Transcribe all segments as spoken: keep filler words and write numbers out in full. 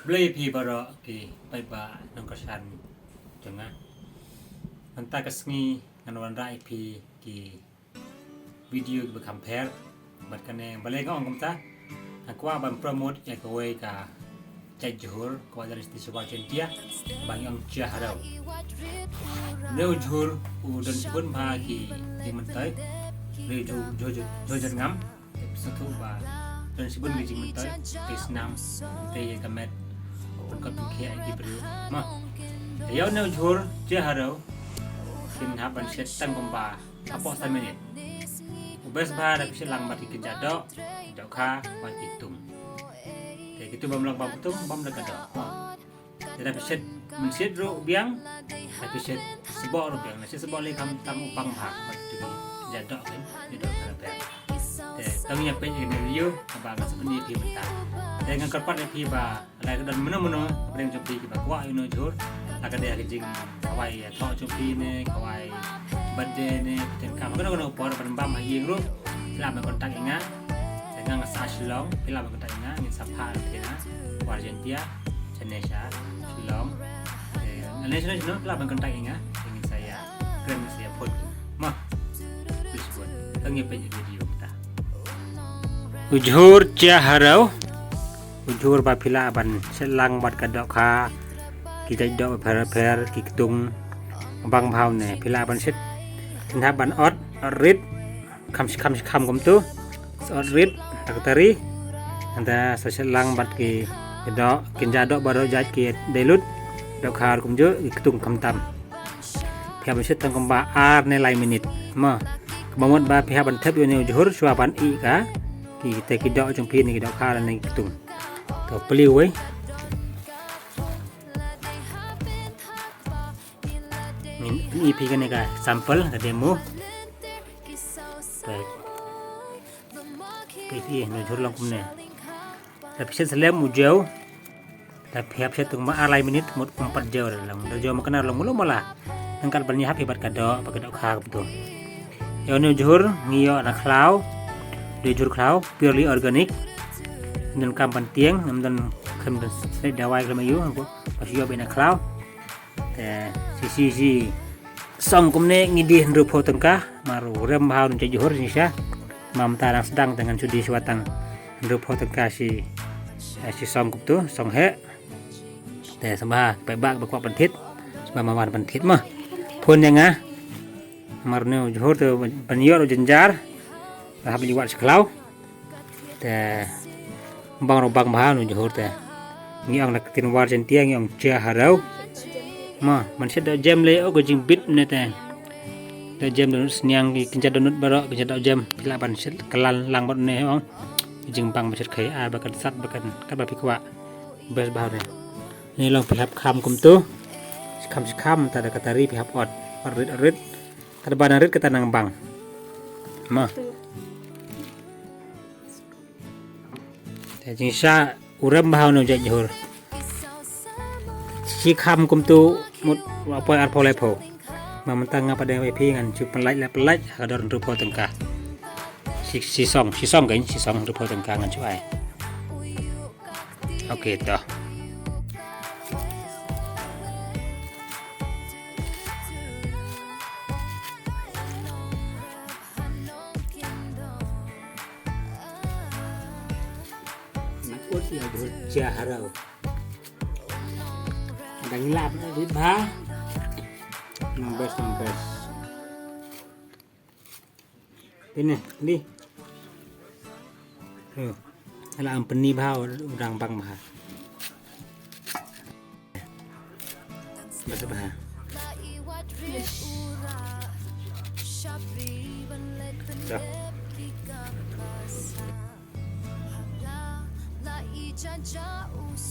Khublei ïa phi baroh ki paidbah nongkyrshan jong nga. Mynta ka sngi ngan wanrah ïa phi ki video kiba kham pher. Bad kane balei nga ong kumta, nga kwah ban promote ïa kawei ka jait jhur kaba don sha War Jaiñtia, ba ngi ong Jia Hareu. Une u jhur u don shibun bha ki jingmyntoi. Une u jhur, jhur, jhur, jhur jyrngam. Sngewthuh ba don shibun ki jingmyntoi, te snam, te ïa ka met, bun ka pynkhiah ïa ki briew. Mo. Te ïa une u jhur Jia Hareu, phin hap ban shet tang kumba hapoh san minit. U best bha da phi shet lang bad ki kynja doh, dohkha, bad ki ktung. Te ki ktung bym long bam ktung, bam da ka doh. Te da phi shet mynshiet ruh biang, da phi shet sboh ruh biang. Lada shet sboh lei kham tam u bang bha, bad ki kynja doh, ki kynja doh ka la biang. Te to ngin ïa peit ïa kane ka video kaba ngan sa pyni ïa phi mynta. Te ngan kyrpad ïa phi ba lada ka don mano mano pdeng jong phi kiba kwah ïa une u jhur, la ka dei ha ka jingkhawai ïathoh jong phi ne khawai birthday ne, phi tyngka kano kano por ban bam ha ïing ruh, phi lah ban contact ïa nga. Te nga nga sah Shillong, phi lah ban contact ïa nga, ngin sa phah ïa phi na War Jaiñtia, shane sha Shillong. Te lane shano shano phi lah ban contact ïa nga, te ngin sa ïa kren, ngin sa ïa phone. Mo. Phi sbun. To ngin ïa peit ïa ka video mynta. U jhur Jia Hareu. U jhur ba phi lah ban shet lang bad ka dohkha, ki jait doh bapher bapher, ki ktung, bang bha une. Phi lah ban shet, phin hap ban ot, ot rit, kham shi kham shi kham kumtu. Sa ot rit da ka tari. Nangta sa shet lang bad ki, ki doh, kynja doh baroh jait ki dei lut, dohkha kumjuh, ki ktung khamtam. Phi hap ban shet tang kumba ar ne lai minit. Mo. Kaba mut ba phi hap ban thep ïa une u jhur shuwa ban ih ka, ki, te ki doh jong phi ne ki dohkha lane ki ktung. To plie wei. Ngin pyni ïa phi kane ka sample, ka demo. Peit. Peit, une u jhur long kumne. Da phi shet slem u jew. Da phi hap shet tang ma ar lai minit mut um pat jew, da long, da jew ma kane long mula mula. Nangkat ban ïahap ïa bad ka doh, bad ka dohkha kumtu. Ïa une u jhur ngi ïoh na khlaw. Dei jhur khlaw, purely organic. Ngim don kam ban tieng, ngim don kam ban snieh dawai khlem aïu, ba shu ïoh beit na khlaw. Te shi, shi, shi song kumne ngi die hynriewphew tyngka, namar u rem bha une u jhur shisha. Mynta dang sdang te ngan shu die shuwa tang hynriewphew tyngka shi, eh, shi song kumtu, song heh. Te sngewbha paidbah ba kwah pynthied, sngewbha wan pynthied mo. Phone ïa nga. Namar une u jhur te ban ïoh ruh jynjar. Hap ban ïoh wad sha khlaw. Te bang ruh bang bha une u jhur te. Ngi ong na ka ktien War Jaiñtia ngi ong Jia Hareu. Mo, ban shet doh jem lei, oh, ka jingbit ne te. Doh jem dohnud sniang, ki kynja dohnud baroh, kynja doh jem. Phi lah ban shet kylla lang bad une, ong. Ka jingbang ban shet khie, ah, ba kan sat, ba kan, katba phi kwah. Best bha une. Une long phi hap kham kumtu. Shi kham shi kham, ta da ka tari phi hap ot. Ot rit, ot rit. Katba nang rit kata nang bang. Mo. Te jingshisha u rem bha une u jhur. Shi kham kumtu mut wa poi arphew laiphew. Mo mynta nga pat dang wei phi ngan shu pynlait la pynlait ha ka dor hynriewphew tyngka. Shi, shi song, shi song kein, shi song hynriewphew tyngka ngan shu ai. Ok to. Nga ut ïa u jhur Jia Hareu. Dang lap na di bha. Nang best, nang best. Pine, di. Yo. Ala am pyni bha u dang bang bha. Best bha. Dah.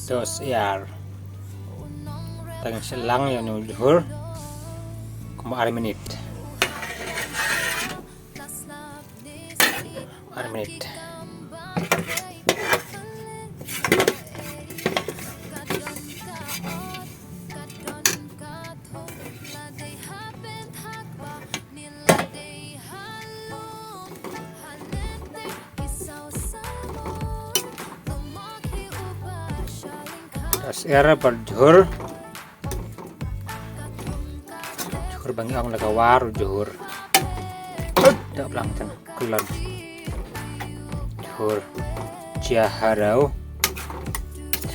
Dos ïar. Tang shet lang ïa une u jhur. Kumba ar minit. Ar minit. Syiar bad jhur. Jhur ba ngi ong la ka war jhur. Dok lang tang kelon. Jhur jia harau.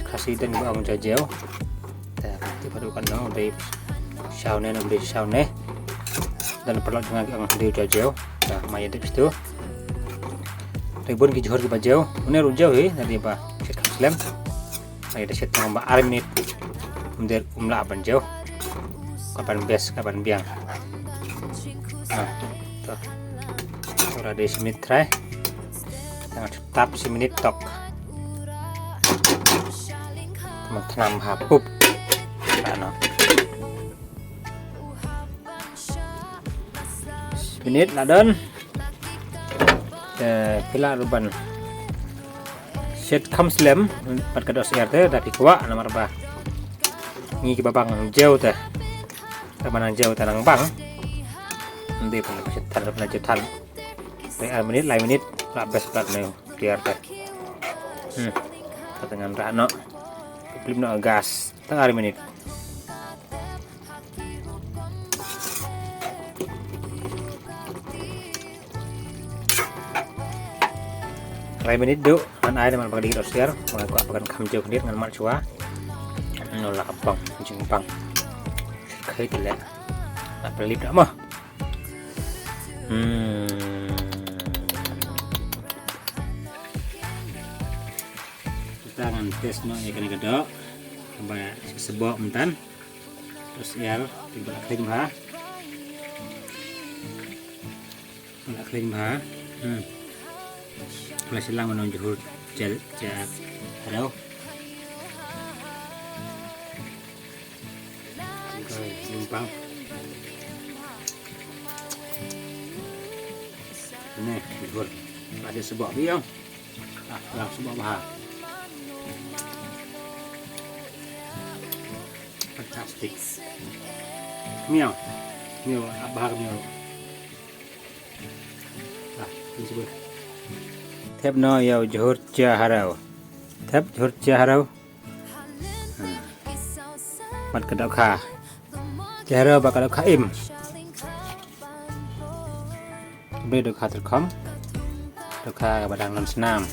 Khasi dang ba ong jajew. Te ti padu kan no dei shaw ne no dei shaw ne. Dan perlu dengan ki ong dei jajew. Dah maya dep situ. Dei bun ki jhur ki ba jew. Une ru jew hi, dei ba. Cek slem. Ai da shet tang ba ar minit. Um der um lah ban jew. Ka ban bes ka ban biang. Ha. To. Ora dei shi minit trai. Tang tap shi minit tok. Tang tnam ha pup. Ano. Minit la don. Te phi lah ruh ban shet kham slem bad ka doh syiar te da phi kwah namar ba ngi kiba bang nang jew te. Kaba nang jew te nang bang. Nde phi lah shet than, phi lah jew than. Te ar minit, lai minit la bes bad ne syiar te. Hmm. Kata ngan rah noh. Plim noh gas. Tang ar minit. Lai minit duh, ngan ai namar ba ka dei ka doh syiar, ba nga kwah ba kan kham jew khyndiat ngan mad shuwa. Ngan la ka bang, jingbang. Khait leh. La pynlip dah mah. Hmm. Kita ngan test noh ïa kane ka doh. Ba sboh mynta. Doh syiar, te ba la khlem bha. Ba la khlem bha. Hmm. Ba la shah lang ban ong jhur jel, jel. Hello. Bang. Ne, jhur. Ba dei sboh biang. Ah, lang sboh bha. Fantastic. Miaw. Miaw, ah, bha miaw. Ah, ni sboh. Thep noh ïa u jhur jia harau. Thep jhur jia harau. Hmm. Bad ka dohkha. Jia harau bad ka dohkha im. Khublei dohkha tyrkhong. Dohkha kaba dang don snam.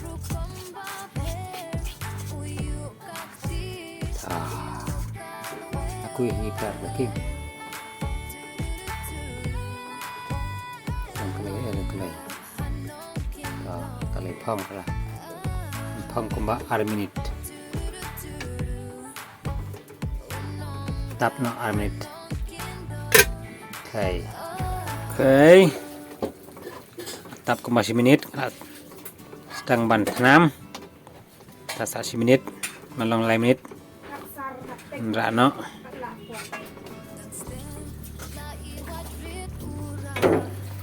Ah. Aku ïa ipar ba ki. Dang khlei, eh, dang khlei. Ah, ka la phong ka la. Phong kumba ar minit. Tap noh ar minit. Okay. Okay. Tap kumba shi minit. Sdang ban tnam. Tap sa shi minit. Ngan long lai minit. Ngan rah noh.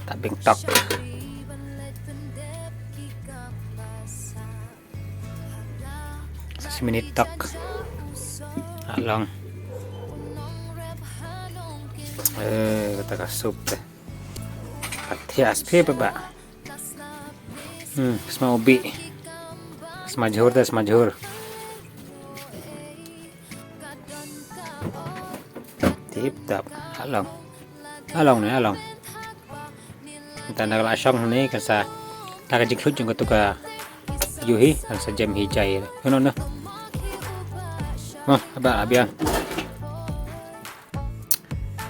Tap beng tok. Sa shi minit tok. Ah, long. Eh, kata ka soup te. Ka thiah spah ba. Hmm, sma ubi. Sma jhur te, sma jhur. Tip top. Ah, long. Ah, long ne, ah, long. Tang da ka la shong ne kan sa. Da ka jingkhluit jong katu ka ïu hi kan sa jem hi jai. Hynno na. Mo, ba biang.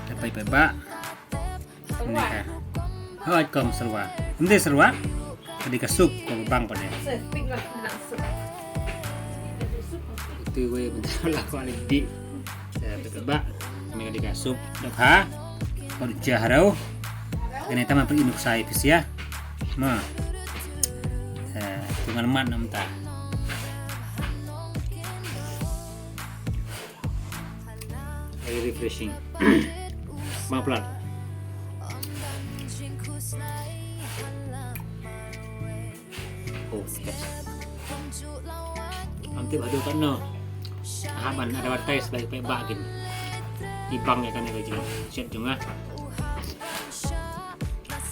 Dapai pa ba. Ni ka. Hoi kom serwa. Ym dei serwa. Ka dei ka soup ko bang pa dei. Itu wei bentar lah ko alih di. Sa pek ba. Kane ka dei ka soup dohkha. Bad jia harau. Kane tang ma phi ïa nuksa ïa phi sha. Ma. Eh, tu ngan mad na mynta. Very refreshing. Bang plat. Oh, yes. Am tip haduh katno. Hap ban advertise ba i pynbha kin. I bang ïa kane ka jingshet jong nga.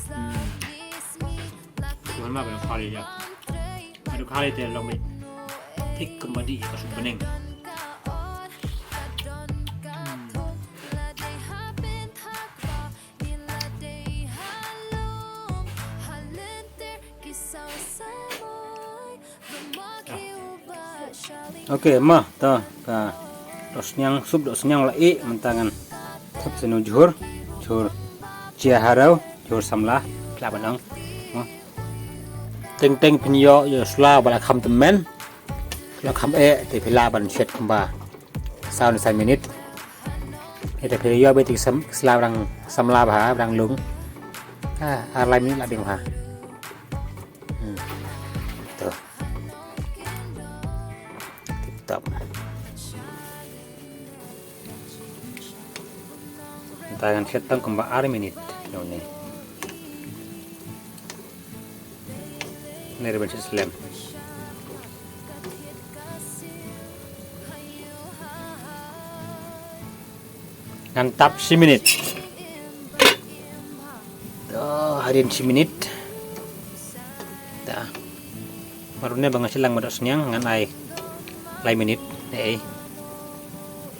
Hmm. Tuhan ma ba khali ïa. Haduh khali te long beit. Thik kumba dih ïa ka soup bneng. Ok, mo, to, ka dohsniang, sup dohsniang la ih, mynta ngan thep sa u jhur, jhur jia harew, jhur samla, khlem ban ong. Mo. Teng teng phin ïoh, ïoh sla ba la kham tymmen. La kham eh, te phi lah ban shet kumba saw ne san minit. Ïa te phi ïoh beit ki sam, sla ba dang samla bha, ba dang lung. Ah, ar lai minit la biang bha. Hmm. To. Tip top. Mynta ngan shet tang kumba ar minit. None. Nai re ban shet slem. Ngan tap shi minit. To, hadien shi minit. Ta. Mar une ba nga shet lang ma dohsniang ngan ai lai minit. Ei.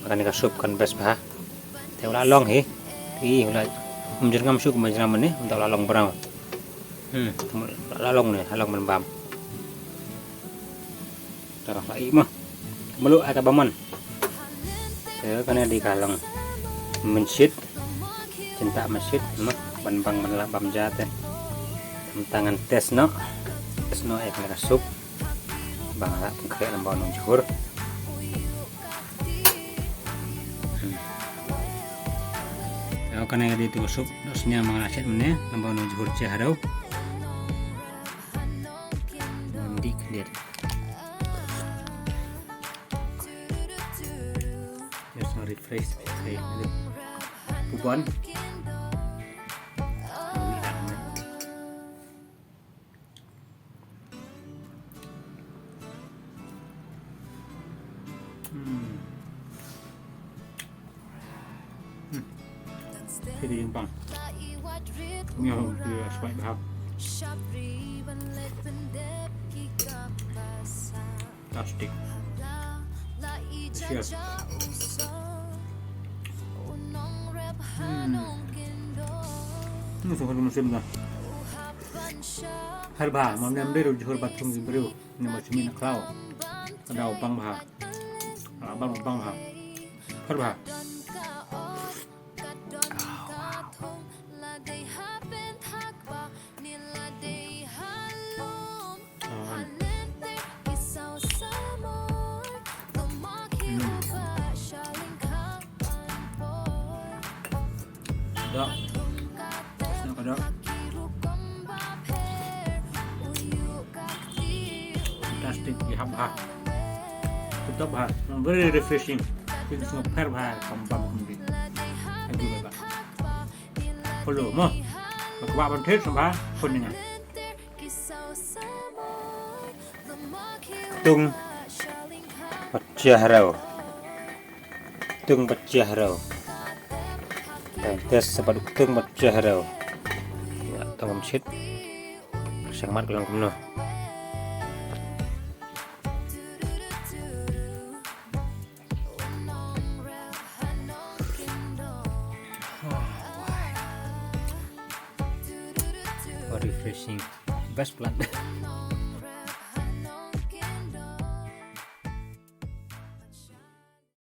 Ba kane ka sup kan best bha. Te u la long hi. Ih, u la. Um jyrngam shuh kumba jyrngam ne, um ta u la long brown. Hmm, u la long ne, u la long ban bam. Tara la ih mo. Mluh ata ba mon. Te kane dei ka long mynshit. Jingtah mynshit mo, ban bang ban lah bam ja te. Mynta ngan test noh. Test noh ïa kane ka sup. Ba nga lah pynkhreh lem bad u nongjhur. Hmm. Ïa kane ka dei tu ka sup dohsniang ba nga lah shet mynne lem bad u nongjhur jia harew. Ym dih khyndiat. Ïa, sa refresh. Okay. Pubon. Hmm. Hmm. Kiri yang pang. Ni hong kiri swipe hap. Plastik. Siap. Hmm. Ni song harum sim dah. Pher bha, mam nem beru jhur bathroom ki beru. Ni ma chimi na khlaw. Ka daw bang bha. Ka bang bang bha. Pher bha. Dok. Sna ka dok. Fantastic, ïa hap ha. Tip top ha. Very refreshing. Phin sngewpher ha, kam bam kam bit. Thank you, bye bye. Follow mo. Ba kwah ban thied sngewbha phone ïa nga. Ktung bad jia hynriew. Ktung bad jia hynriew. Tang test sa bad ktung bad jia hynriew. Ïa, tang kum shit. Shang mat ka long kumno. Oh, wow. How refreshing. Best plant.